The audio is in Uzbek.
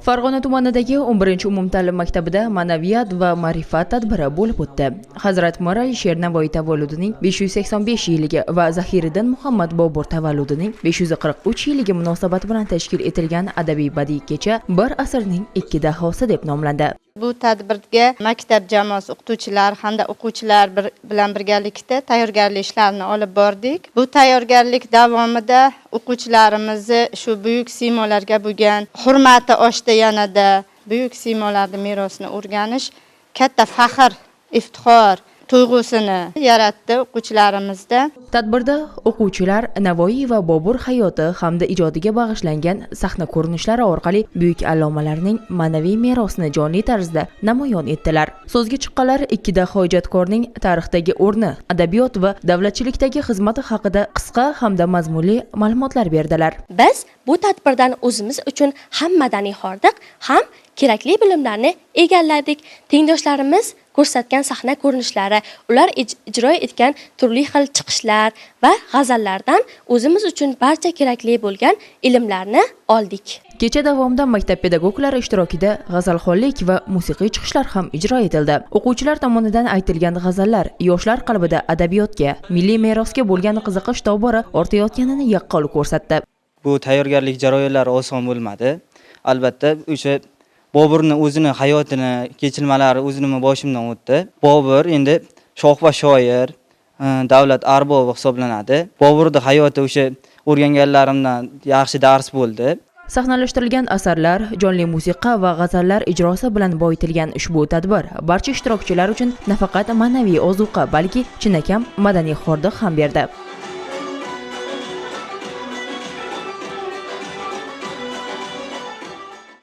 Farg'ona tumanidagi 11-umumta'lim maktabida ma'naviyat va ma'rifat tadbiri bo'lib o'tdi. Hazrat Mir Alisher Navoiy tavalludining 585 yilligi va Zahiriddin Muhammad Bobur tavalludining 543 yilligi munosabati bilan tashkil etilgan adabiy badiiy kecha bir asrning ikki dahosi deb nomlandi. Bu tadbirga maktab jamoasi, o'qituvchilar hamda o'quvchilar bilan birgalikda tayyorgarlik ishlarini olib bordik. Bu tayyorgarlik davomida o'quvchilarimizni shu buyuk siymolarga bo'lgan hurmati oshdi, yanada buyuk siymolarning merosini o'rganish katta faxr, iftixor tuyg'usini yaratdi o'quvchilarimizda. Tadbirda o'quvchilar Navoiy va Bobur hayoti hamda ijodiga bag'ishlangan sahna ko'rinishlari orqali buyuk allomalarning ma'naviy merosini jonli tarzda namoyon etdilar. So'zga chiqqanlar ikki daho ijodkorning tarixdagi o'rni, adabiyot va davlatchilikdagi xizmati haqida qisqa hamda mazmunli ma'lumotlar berdilar. Biz bu tadbirdan o'zimiz uchun ham madaniy hordiq, ham kerakli bilimlarni egalladik. Tengdoshlarimiz ko'rsatgan sahna ko'rinishlari, ular ijro etgan turli xil chiqishlar va g'azallardan o'zimiz uchun barcha kerakli bo'lgan ilmlarni oldik. Kecha davomida maktab pedagoglari ishtirokida g'azalxonlik va musiqiy chiqishlar ham ijro etildi. O'quvchilar tomonidan aytilgan g'azallar yoshlar qalbida adabiyotga, milliy merosga bo'lgan qiziqish tobora ortayotganini yaqqol ko'rsatdi. Bu tayyorgarlik jarayonlari oson bo'lmadi. Albatta, o'sha Boburni o'zini hayotini, kechinmalari o'zimni boshimdan o'tdi. Bobur endi shoh va shoir, davlat arbobi hisoblanadi. Boburning hayoti o'sha o'rganganlarimdan yaxshi dars bo'ldi. Sahnalashtirilgan asarlar, jonli musiqa va g'azallar ijrosi bilan boyitilgan ushbu tadbir barcha ishtirokchilar uchun nafaqat ma'naviy ozuqa, balki chinakam madaniy hordiq ham berdi.